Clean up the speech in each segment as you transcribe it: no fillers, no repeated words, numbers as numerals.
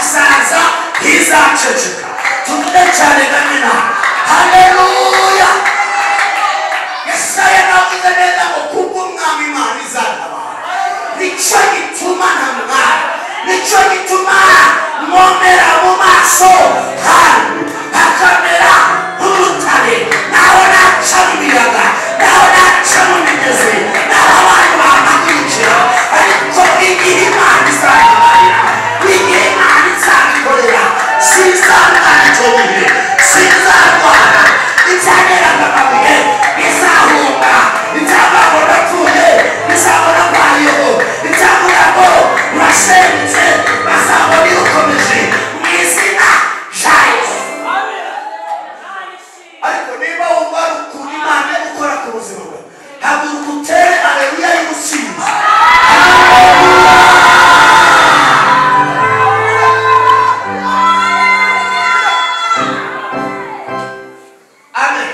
Izaza ntizaceceka. Tuvuge cyane gamina haleluya. Yesaya navuze neza ngo kubwo Umwami Imana izatabara, nicyo gituma ntamwara, nicyo gituma nkomera mu maso hanyu hakamera nk'urutare, naho naca mu miyaga, naho naca mu migezi, naho abantu bampagurukira, ariko igihe Imana izatabarira, igihe Imana izabikorera, sinzarwara icyo gihe, sinzarwara, ibyageraga amabuye bizahunga, ibyabona napfuye bizabona mbayeho, ibyavuga ngo urasengutse bazabona iyo ukomeje mu izina rya Yesu. Ariko niba wumva ari ukuntu Imana iri gukora ku buzima bwawe, haguruka utere aleluya y'ubutsinzi. Amen.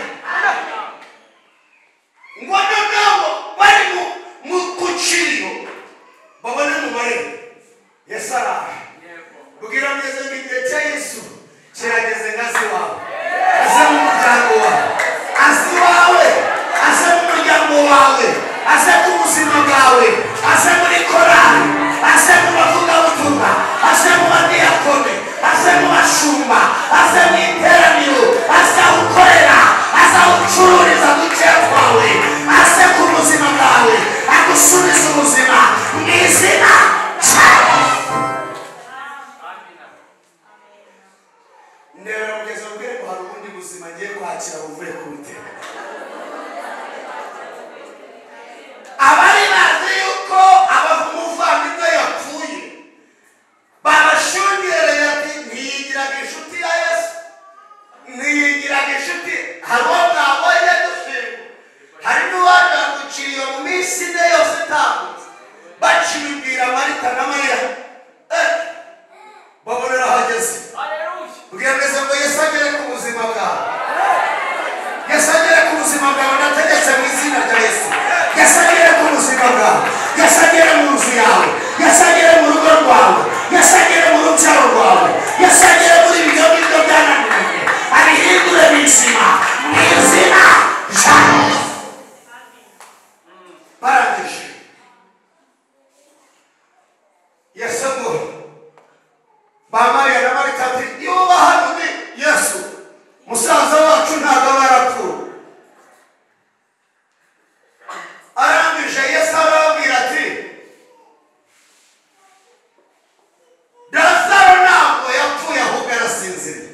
Ngo noneho bari mu ku kiriyo babone mu marembo Yesu araje. Bwira mugeze ngo igihe cya Yesu kirageze, ngo aze iwawe, aze mu muryango wawe, aze iwawe, aze mu muryango wawe, aze ku buzima bwawe, aze muri korali, aze mu bavugabutumwa, aze mu badiyakoni, aze mu bashumba, aze mu iteraniro, aze aho ukorera, aze aho ucururiza dukeya twawe, aze ku buzima bwawe, agusubize ubuzima mu izina rya Yesu. Ndebera mugezi mubwire ngo hari ubundi buzima ngiye kwakira buvuye ku Uwiteka. Abari bazi yuko umuvandimwe yapfuye barashungereye ati ntiyigiraga inshuti ya Yesu, ntiyigiraga inshuti. Hari uwo mwabonye dushinga, hari n'uwaje mu minsi ine yose itambutse, bakibibwira Marita na Mariya, babonera ahageze. Bwemeze ngo Yesu agere ku buzima bwawe, Yesu agere ku buzima bwawe. Ndategetse mu izina rya Yesu, Yesu agere ku buzima bwawe, Yesu agere mu nzu yawe, Yesu agere mu rugo rwawe, Yesu agere mu rubyaro rwawe, Yesu agere muri ibyo ngibyo byananiranye, abihindure bizima mu izina rya Yesu. Barangije Yesu ngo ba Mariya na Marita ati yuba hano ni Yesu musaza wacu ntabwo aba yarapfuye. Arangije Yesu arababwira ati Lazaro ntabwo yapfuye ahubwo arasinziriye.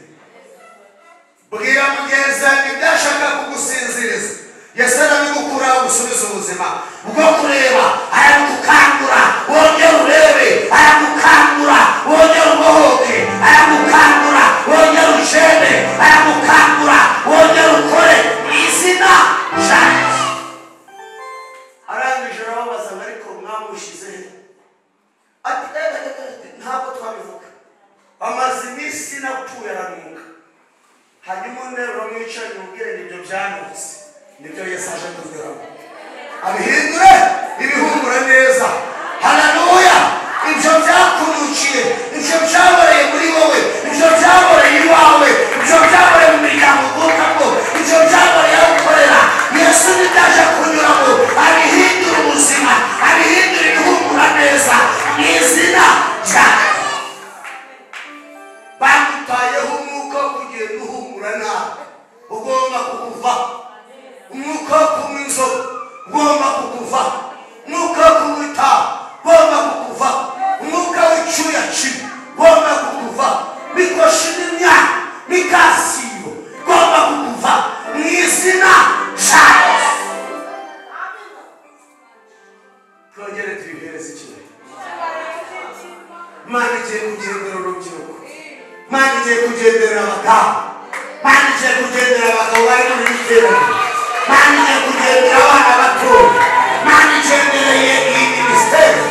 Bwira mugenzi wanjye ibyashaka kugusinziriza, Yesu arabigukuraho gusubiza ubuzima bwo kureba, aragukangura wongere urebe, aragukangura wongere ubohoke, aragukangura wongere ujene, aragukangura wongere ukore mu izina rya Yesu. Arangije arababaza ngo ariko mwamushyize he? Ati ntabwo twabivuga, amaze iminsi napfuye aranuka. Hanyuma unteruro mwicaranye umubwire ngo ibyo byanutse nibyo Yesu aje kunyuramo, abihindure ibihumura neza. Haleluya. Ibyo byakunukiye, ibyo byaboreye muri wowe, ibyo byaboreye iwawe, ibyo byaboreye mu miryango uvukamo, ibyo byaboreye aho ukorera, Yesu nibyo aje kunyuramo, abihindure ubuzima, abihindure ibihumura neza mu izina rya Yesu. Bagutayeho umwuka wo kugenda uhumura nabi, ugomba kukuvaho. Umwuka wo kunywa inzoga ugomba kukuvaho, umwuka wo kunywa itabi ugomba kukuvaho, umwuka w'icyuya kibi ugomba kukuvaho, mikoshi n'imyaka mikasiyo ugomba kukuvaho mu izina rya Yesu. Twongere tuyihereze icyubahiro. Imana igiye kugendera urubyiruko, Imana igiye kugendera abadamu, Imana igiye kugendera abagabo bari muri iri teraniro, Imana igiye kugendera abana batoya, Imana igendereye iyi minisiteri,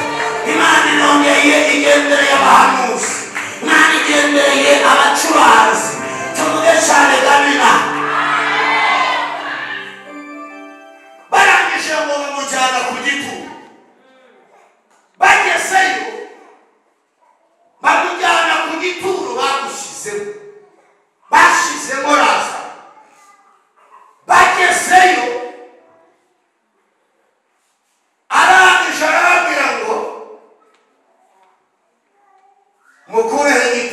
Imana inongeye igendereye abahanuzi, Imana igendereye abacuranzi. Tuvuge cyane gamina. Barangije ngo bamujyana ku gituro, bagezeyo bamujyana ku gituro.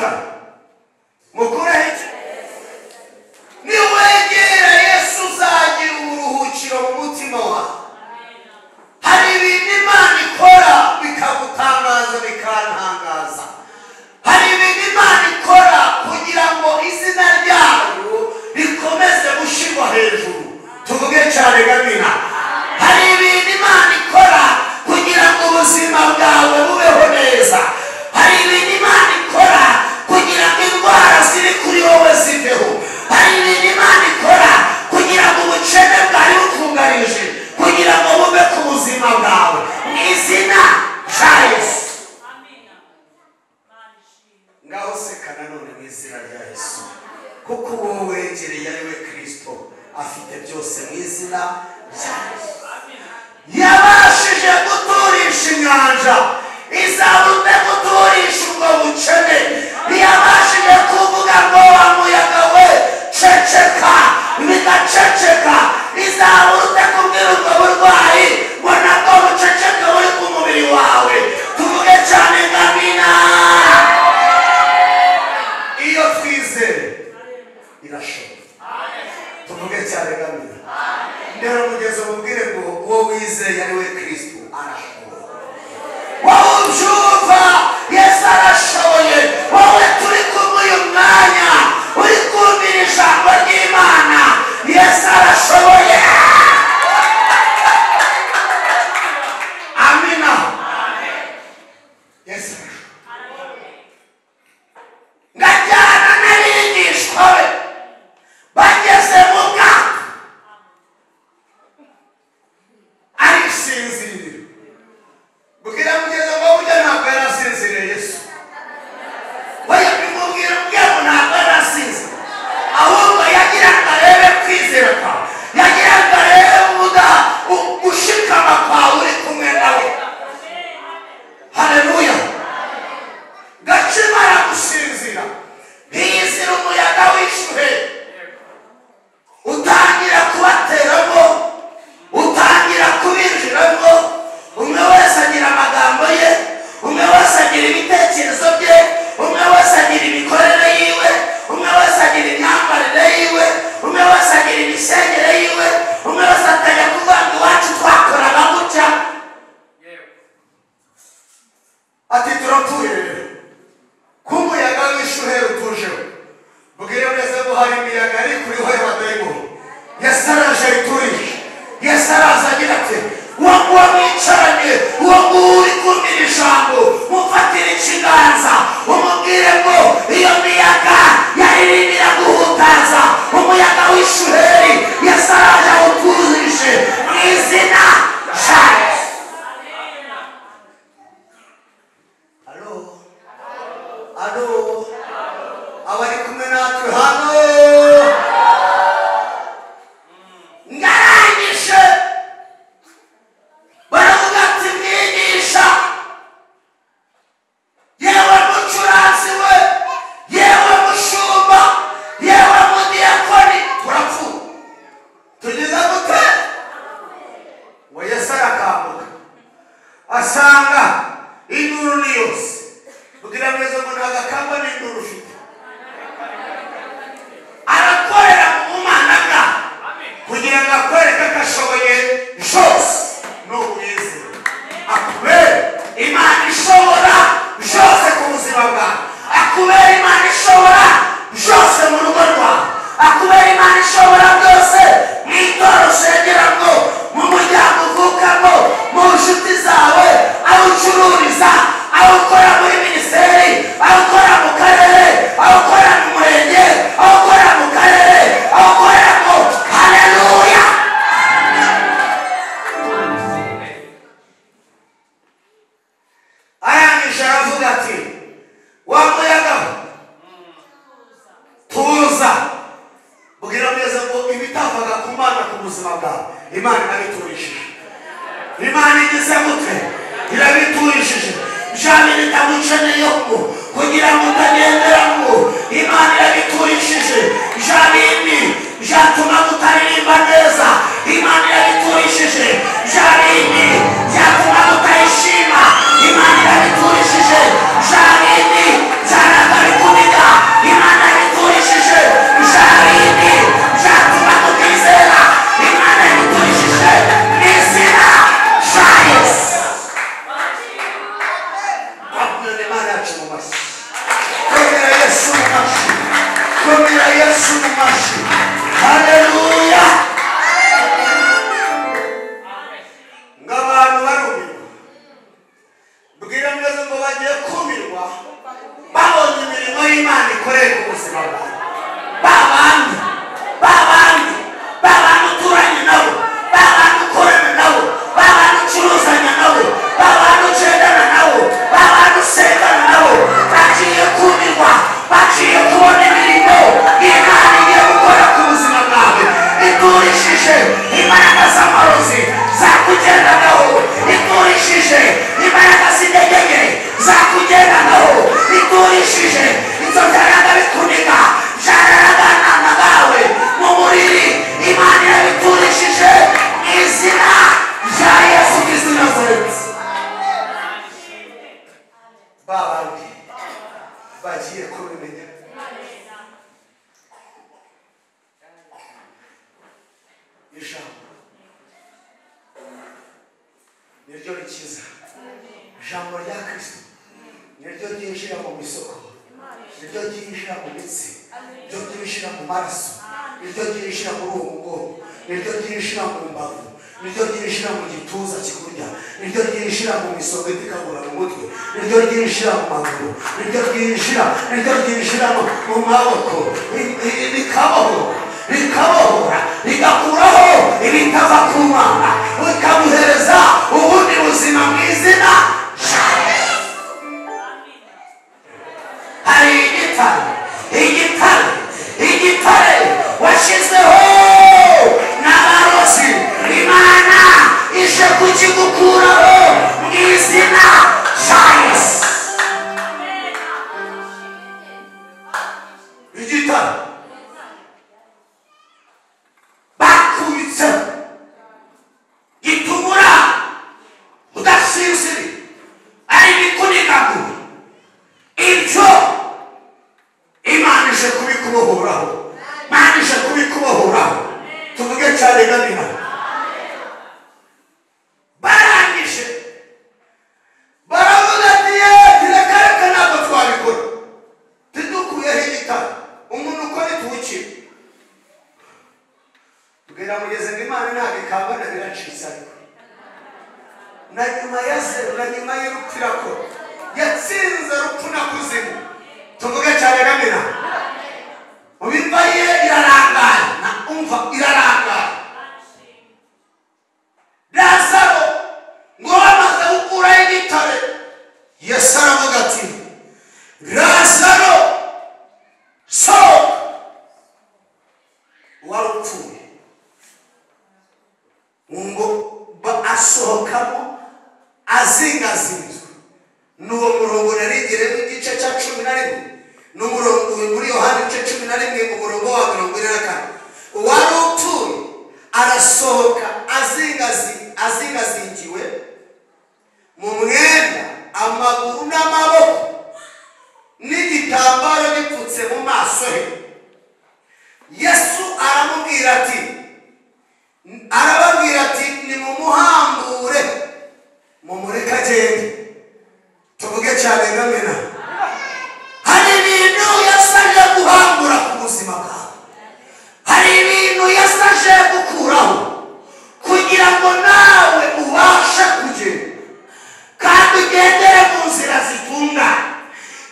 Mwicare mukureho iki. Niwegera Yesu uzagira uburuhukiro mu mutima wawe. Hari ibintu Imana ikora bikagutangaza, bikantangaza. Hari ibintu Imana ikora kugira ngo izina ryayo rikomeze gushyirwa hejuru. Tuvuge cyane gamina. Hari ibintu Imana ikora kugira ngo ubuzima bwawe bubeho neza. Hari ibintu Imana ikora kugira ngo indwara ziri kuri wowe ziveho. Hari ibintu Imana ikora kugira ngo ubukene bwari bukugarije kugira ngo bube ku buzima bwawe mu izina rya Yesu. Ngaho seka nanone mu izina rya Yesu, kuko uwo wegereye ari we Kristo afite byose mu izina rya Yesu. Yabashije guturisha inyanja, izabute guturisha ubwo bukene. Yabashije kuvuga ngo wa muyaga we ceceka, bigaceceka. Izabute kubwira ubwo burwayi ngo nabwo buceceke buri ku mubiri wawe. Tuvuge cyane ngamina. Iyo twizeye irashoboka. Tuvuge cyane ngamina. Ndera mugeze mubwire ngo uwo wizeye ari we Kristo arashoboye. Wowe ubyumva Yesu arashoboye. Wowe turi kumwe uyu mwanya uri kumvira ijambo ry'Imana, Yesu arashoboye. Amina. Yesu arashoboye. Ngajyana n'abigishwa be bageze mu bwato arisinzirira. Bwira mugeze ngo burya ntabwo yari asinziriye Yesu. Oya, bimubwira ubwira ngo ntabwo yari asinziriye, ahubwo yagira ngo arebe kwizera kwawe, yagira ngo arebe gushikama kwawe uri kumwe nawe. Haleluya. Gakimara gusinzira hiyizira umuyaga w'ishuhe utangira kubateramo, utangira kubinjiramo. Umwe wese agira amagambo ye, umwe wese agira ibitekerezo bye, umwe wese agira imikorere yiwe, umwe wese agira imyambarire yiwe, umwe wese agira imisengere yiwe, umwe wese atajya kuvuga ngo iwacu twakoraga gutya. Ati turapfuye rero ko umuyaga w'ishuhe utujeho. Bwira neza ngo hari imiyaga iri kuriho y'abadayimoni. Yesu araje ayiturishe. Yesu araza agira ati uwo nguwo mwicaranye, uwo nguwo uri kumvira ijambo, mufatire ikiganza umubwire ngo iyo miyaga yaririmo guhutaza, umuyaga w'ishuheri Yesu araje awuturishe mu izina rya Yesu. Alo, alo, abari kumwe natwe hano. Ngarangije baravuga ati mwigisha, yewe mucuranzi we, yewe mushumba, yewe mudiyakoni, turapfuye. Tugeze gute? Ngo Yesu arakanguka asanga induru ni yose. Bwira neza ngo nta gakamba n'induru ufite. Komera Yesu mu mashyi. Haleluya. Ngo abantu barumirwa, bwira neza ngo bagiye kumirwa babonye imirimo y'Imana ikoreye ku buzima bwawe. Babandi babandi babandi uturanye nabo, babandi ukorana nabo, babandi ucuruzanya nabo, babandi ugendana nabo, babandi usengana nabo, bagiye kumirwa, bagiye kubona imirimo Imana igiye gukora ku buzima bwawe. Iturishije imbaraga z'amarozi zakugendagaho, iturishije imbaraga z'intege nke zakugendagaho, iturishije izo byaraga bikuniga byararaganana nawe mu buriri. Imana irabiturishije mu izina rya Yesu Kristo w'i Nazareti. Babandi bagiye kubimenya. Ijambo niryo rikiza, ijambo rya Kristo niryo ryinjira mu misoko, niryo ryinjira mu mitsi, niryo ryinjira mu maraso, niryo ryinjira muri uwo mugongo, niryo ryinjira mu mbavu, niryo ryinjira mu gituza kikurya, niryo ryinjira mu misonga itikabura mu mutwe, niryo ryinjira mu maguru, niryo ryinjira, niryo ryinjira mu maboko, rikabohora, rikabohora, rigakuraho ibitava ku Mana, rikaguhereza ubundi buzima mu izina rya Yesu. Hari igitare, igitare, igitare washyizweho n'abarozi, Imana ije kukigukuraho mu izina rya Yesu. Igitare bakubitseho gitumura udasinziriye, ari ibikunigagura. Ibyo Imana ije kubikubohoraho, Imana ije kubikubohoraho. Tuvuge cyane gamina. Barangije baravuga ati yeee, reka reka ntabwo twabikora, tidukuyeho igitare, umuntu uko nituwukira. Bwira mugeze ngo Imana ntabwo ikangana, biracitse. Ariko na nyuma ya zeru, na nyuma y'urupfu irakora, yatsinze urupfu na kuzimu. Tuvuge cyane gamina. Mu biva ye irarangaye, na umva irarangaye. Lazaro ngo bamaze gukuraho igitare, Yesu aravuga ati Lazaro sohoka. Wari upfuye ngo asohokamo azingazinzwe. N'uwo murongo narigeremo igice cya 11, n'umurongo muri Yohana igice 11 umurongo wa 44. Uwari upfuye arasohoka azingazingiwe mu mwenda, amaguru n'amaboko, n'igitambaro gipfutse mu maso he. Yesu aramubwira ati, arababwira ati nimumuhambure mumureke agende. Tuvuge cyane gamina. Hari ibintu Yesu aje guhambura ku buzima bwawe, hari ibintu Yesu aje gukuraho kugira ngo nawe ubashe kugenda, kandi ugendere mu nzira zitunganye,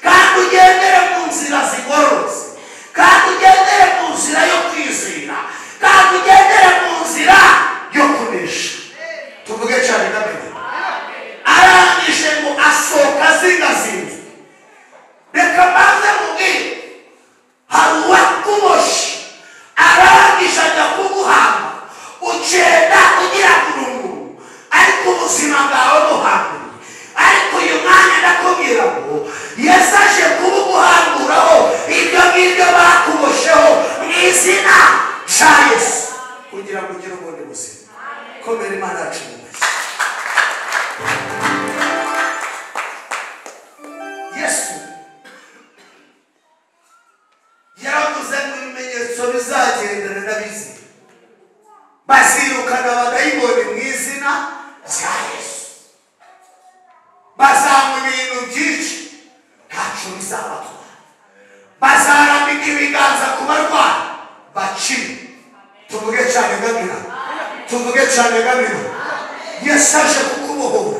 kandi ugendere mu nzira zigororotse, kandi ugendere mu nzira yo kwizera, kandi ugendere mu nzira yo kunesha. Tuvuge cyane gamina. Arangije ngo asohoka azingazinze. Reka mbanze mubwire, hari uwakuboshye arangije ajya kuguhamba, ugenda ugira kurunguru, ariko ubuzima bwawe buhambiriye. Ariko uyu mwanya ndakubwira ngo Yesu aje kubuguhamburaho ibyo ngibyo bakubosheho mu izina rya Yesu, kugira ngo ugire ubundi buzima. Komera Imana yacu mu mashyi. Yesu yaravuze ngo ibimenyetso bizagendana n'abizera, bazirukana abadayimoni mu izina rya Yesu, bazanywa ibintu byinshi ntacyo bizabatwara, bazarambika ibiganza Cyane gabiro. Yesu aje kukubohora.